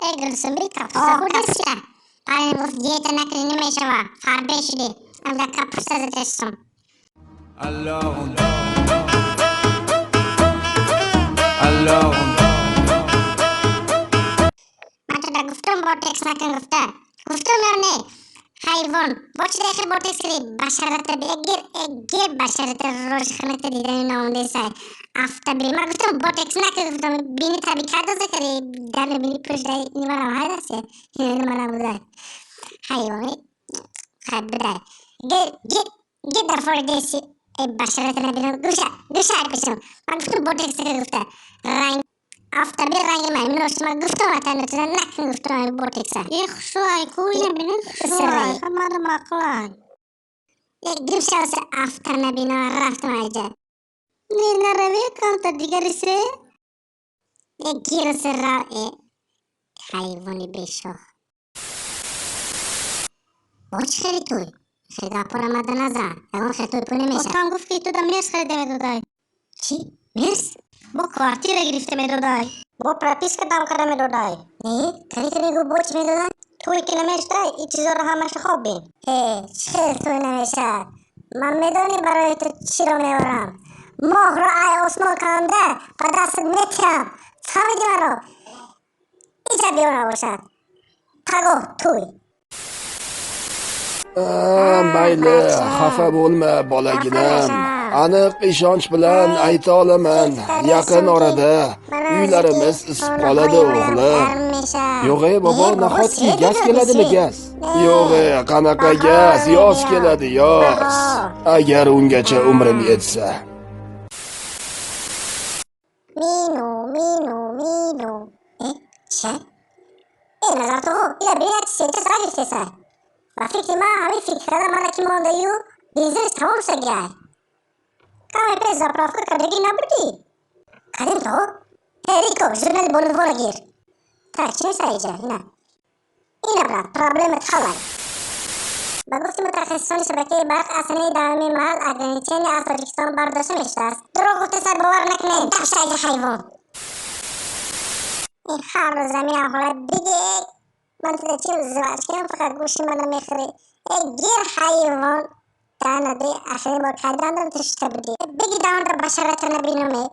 Э, Гулсумби, капуста хӯрдастия? Парин гуфт, диета накунӣ, намешава, фарбе шудӣ. Амда капуста задастум. Alors on Alors on Ман туда гуфтум, ботекс накун гуфта. Гуфтум ё не? Ҳайвон, бо чи дехел ботекс кардӣ? Башарата эгир, эгир, башарата рожханата дидани наомдесай. Афтаби, ман гуфтум, ботекс накун гуфтум, бини таби кардоза кардӣ, дарни бини пуштай, ини манам ҳайдасе, ини манам будай. Ҳайвон, хай будай. Гир, гир, гир дар фори деси, э, башарата набинам, гӯша, гӯша пешам. Ман гуфтум, ботекс накун гуфта. Ранг афтаби ранги маймун дошт, ман гуфтум, атанатuna накун гуфтум ботекса. Е, хушрӯай ку, ина бинед, хушрӯай, ҳамада маъқулай. Як гимшавса афта набина, рафтам айҷа. Не, нараве, камтар дигари се. Як гирса ра, э, ҳайвони бешох. Бо чӣ хели туй? Хел гапора мада назан. Ягон хел туй пӯ намешавад. Отам гуфт, ки туда мерс харида медодай. Чӣ? Мерс? Бо квартира гирифта медодай. Бо прописка дам карда медодай. Не, кани, кани, гу, бо чӣ медодан? Туй ки намешудай, и чизоро ҳамаша хоб бин. Э, чӣ хел туй намешавад? Ман медонӣ барои ту чиро меорам? Моҳро ай осмон канда ба дастат метиҳам. Фаҳмидӣ маро? Иҷа биё набошад. Пагоҳ туй. Mayli, xafa bo'lma, bolaginam. Aniq ishonch bilan ayta olaman. Yaqin orada uylarimiz isib qoladi, o'g'lim. Yo'q ey, bobo, nahotki gaz keladimi, gaz? Yo'q ey, qanaqa gaz? Yoz keladi, yoz. Agar ungacha umrim yetsa. Minu, minu, minu. Э, чӣ? Э, Назар тоғо, ила бинад, сеча сара гирифтеса. Ба фикри ман, ҳамин фикр карда мана ки мондаю, бензинаш тамом шудагиай. Каме пеш заправка кардагӣ набудӣ? Кадем, тоғо? Э, Рико, журнали бонувора гир. Так, чӣ мешава иҷа? Ина. Ина, брат, проблемат ҳаллай. Ба гуфти мутахассисони шабакаи барқ, аз санаи 10 март ограничение аз Тоҷикистон бардошта мешудааст. Дурӯғ гуфтеса, бовар накунед, даҳшаги ҳайвон. Ин ҳар рӯз заминам ҳолат биге. Ман туда чи жвачкам, фақат гӯши мана мехӯрӣ. Э, гир, ҳайвон. Данади, ахирин бор кай дандон тишта будӣ? Биги, даҳонро башарата набинаме.